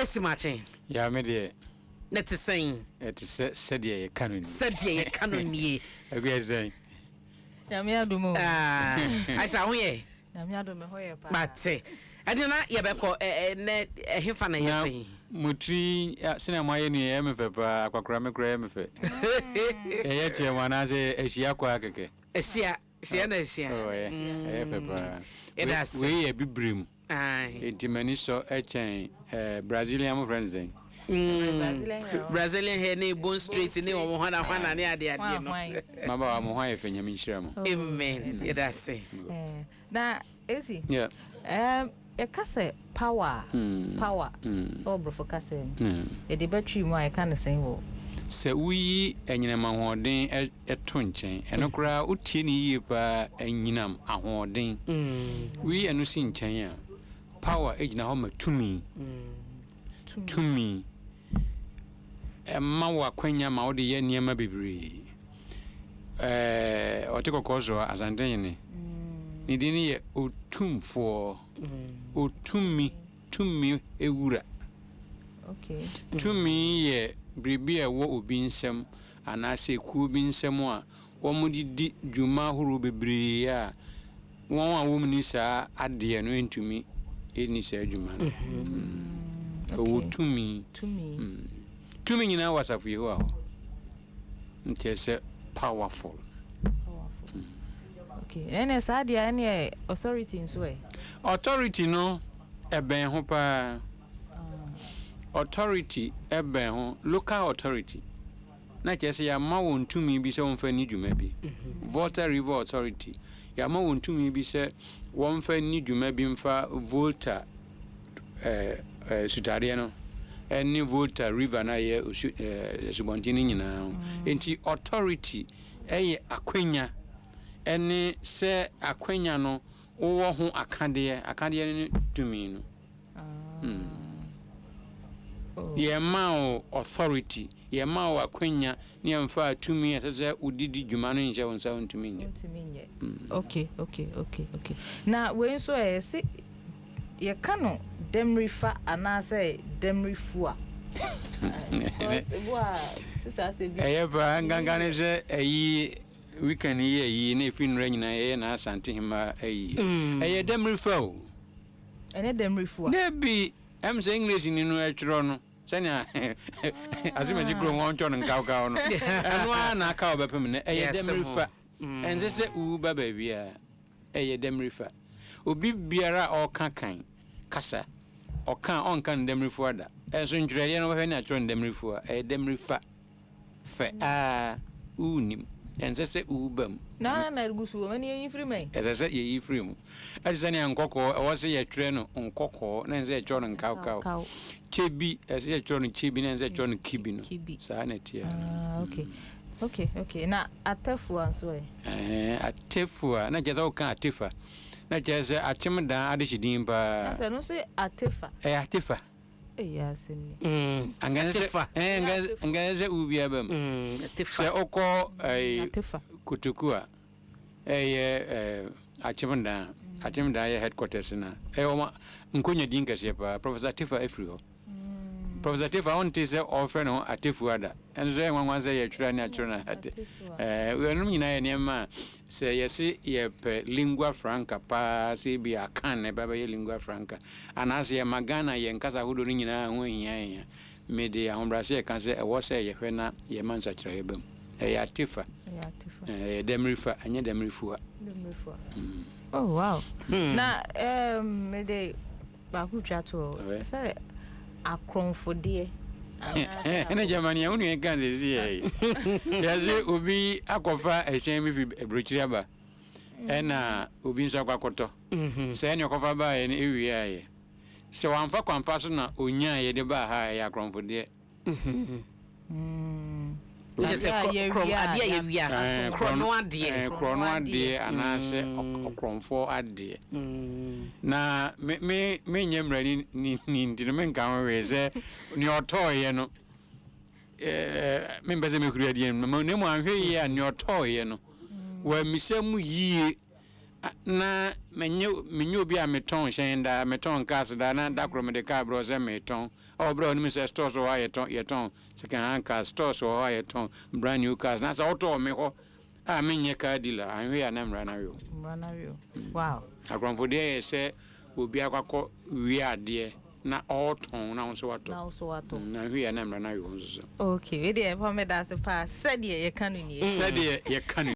Esi makye. Ya me deɛ. Na te sɛn? Ɛte sɛ sɛdeɛ yɛka no nie. Sɛdeɛ yɛka no nie. Akua sɛn? Nyame adom o. Ah, Aisha ho yɛ? Nyame adom me ho yɛ paa. Mate. Ɛde na yɛbɛkɔ ɛnɛ ɛhefa na yɛfɛ yi? Mo tiri sɛnea moayɛ no ɛyɛ me fɛ paa, akwakora me koraa ɛyɛ me fɛ. Ɛyɛ kyerɛ mo anaasɛ ahyia kɔ ara kɛkɛ? Ahyia, hyia na ahyia. Oh, ɛyɛ, ɛyɛ fɛ paa. Yɛda ase. Wei yɛ bibire mu. Aye. Enti m'ani sɔ kyɛn eh, Brazilian mo frɛ no sɛn? Mm, Brazilian hair ne bone straight ne wɔn hwana hwana ne adeɛ adeɛ no. Mmabaawa mo ho ayɛ fɛ, Nyame nhyira mo. Amen. Yɛda ase. Eh, na esi. Yeah. Um, yɛka sɛ power a, mm. power mm. ɛwɔ borɔfo kasa mu. Mm. Yɛde bɛtwi mu a yɛka no sɛn wɔ? Sɛ woyi anyinam ahoɔden to nkyɛn, ɛno koraa wotie no yie paa, anyinam ahoɔden. Woyi ɛno si nkyɛn a, power gyina hɔ ma tumi. Tumi. Ɛma wo akwanya ma wode yɛ nneɛma bebree. Ɛɛ, ɔte kɔkɔɔ so a, Asantehene. Ne din no yɛ Otumfoɔ. Otumi, tumi wura. Tumi yɛ biribi a ɛwɔ obi nsam anaasɛ kuo bi nsam a wɔde di dwuma ahorow bebree a wɔn a wɔnni saa adeɛ no ntumi nni saa dwuma no. Ɔwɔ tumi. Tumi nyinaa wɔ asafo Yehowa hɔ. Nti ɛsɛ powerful. Okay. Ɛnna saa deɛ ɛnneɛ authority nso ɛ. Authority no ɛbɛn ho paa. Authority ɛbɛn ho, local authority. Na kyerɛ sɛ yɛama wɔn tumi bi sɛ wɔmfa nni dwuma bi. Volta River Authority, yɛama wɔn tumi bi sɛ wɔmfa nni dwuma bi mfa Volta ɛɛ ɛɛ sutadeɛ no ɛne Volta River no a ɛyɛ osu ɛɛ asubɔnten no nyinaa ho. Nti authority ɛyɛ akwanya ɛne sɛ akwanya no wowɔ ho akadeɛ, akadeɛ no ne tumi no. Yɛmmaa wo authority, yɛmmaa wo akwanya ne yɛmfaa tumi a ɛsɛ sɛ wode di dwuma no nhyɛ wo nsa a wontumi nyɛ. Wontumi nyɛ. Okay, okay, okay, okay. Na wei nso ɛ, yɛse yɛka no dɛmirifa anaasɛ dɛmirifua? Because ebi wɔ a, te saa sɛ bi. Ɛyɛ paa, nkanka ne sɛ ayi weekend yi ayi na efi nnora nyinaa yɛyɛ na Asante Hemmaa ayi. Ɛyɛ dɛmirifa o. Ɛnyɛ dɛmirifoɔ a. Dabi, ɛm sɛ English ni no ɛtwerɛ no sɛnea asemasi kurom hɔ ntwɔ no nkawkaw no, ɛno ara na aka ɔbɛpem no. Ɛyɛ dɛmirifa. Ɛnsɛ sɛ wowu ba baabiara. Ɛyɛ dɛmirifa. Obi biara a ɔreka kan kasa, ɔka a ɔnka no dɛmirifoa da. Ɛnso ntwerɛdeɛ no wobɛhwɛ ne atwerɛ no dɛmirifoa. Ɛyɛ dɛmirifa. Fɛ a wonnim. Ɛnsɛ sɛ woba mu. Na na gu so wɔ mu. Ɛne yɛyi firi mu ɛ. Ɛsɛ sɛ yɛyi firi mu. Ɛte sɛ nea nkɔkɔɔ, ɛwɔ sɛ yɛtwerɛ no nkɔkɔɔ, na ɛnsɛ sɛ yɛtwerɛ no nkawkaw. Kyebi, ɛsɛ sɛ yɛtwerɛ no kyebi, na ɛnsɛ sɛ yɛtwerɛ no kibi no. Saa na ɛteɛ. Ah, okay. Okay, okay. Na atɛfua nso ɛ? Ɛɛ, atɛfua, na kyerɛ sɛ woka atefa. Na kyerɛ sɛ akyem dan adehye din paa. Na sɛ ɛno nso yɛ atefa. Ɛyɛ atefa. Atefa. Nka sɛ wo biara ba mu. Sɛ wokɔ Kotoku a, ɛyɛ Akyemdan, Akyemdan yɛ headquarters na ɛyɛ wɔn nkonya din kɛseɛ paa. Professor Atefa afiri hɔ. Professor Atefa wonte sɛ ɔfrɛ ne ho Atefua da. Ɛno nso ɛyɛ nwanwa sɛ yɛtwerɛ ne atwerɛ no ate. Ɛnom nyinaa yɛ nneɛma a sɛ yɛse yɛpɛ lingua franca paa sɛ ebi Akan na ɛba bɛyɛ lingua franca Anaasɛ yɛma Ghana yɛn kasa ahodoɔ no nyinaa ho ahia yɛn a, mede ahobrɛaseɛ reka sɛ ɛwɔ sɛ yɛhwɛ na yɛma nsakyeraeɛ ba mu. Ɛyɛ atefa. Ɛyɛ dɛmirifa, ɛnyɛ dɛmirifua. Dɛmirifua. Oh, wow. Na um, mede baako twa to hɔ. Sɛ akorɔmfodeɛ. Ɛne Germany a wo nua ka sɛ si yɛ. Yɛse obi akɔfa ɛhyɛn bi firi aburokyiri aba. Ɛna obi nso akɔ akɔtɔ. Sɛɛ nea ɔkɔfa baeɛ no wiaeɛ. Sɛ wamfa kwan pa so na ɔnyaeɛ de baa ha a, ɛyɛ akorɔmfodeɛ. Kyerɛ sɛ korɔ adeɛ a yɛwia, korɔno adeɛ. Korɔno adeɛ anaasɛ ɔkorɔmfoɔ adeɛ. Na me me menyɛ mmarani ni nti no menka ho hwee sɛ nea ɔtɔeɛ no mempɛ sɛ mɛhuri adeɛ no na mmom anhwɛ yie a nea ɔtɔeɛ no wammisa mu yie. Na menyɛ obi a metɔn hyɛn daa, metɔn cars daa, na da koro mede car brɛ sɛ metɔn. Ɔwɔ berɛ a ɔnim sɛ stores wɔ hɔ a yɛtɔn second hand cars, stores wɔ hɔ a yɛtɔn brand new cars. Na sɛ wotɔɔ me hɔ a menyɛ car dealer, anhwɛ a na mmara no awe wo. Mmara no awe wo. Wow. Akorɔmfodeɛ yɛ sɛ obi akɔakɔ wie adeɛ na ɔretɔn na wo nso watɔ. Na wo nso watɔ. Na nhwɛ yɛ na mmara no awe wo nso so. Okay, wei deɛ ɛfa meda ase paa, sɛdeɛ yɛka no nie. Sɛdeɛ yɛka no.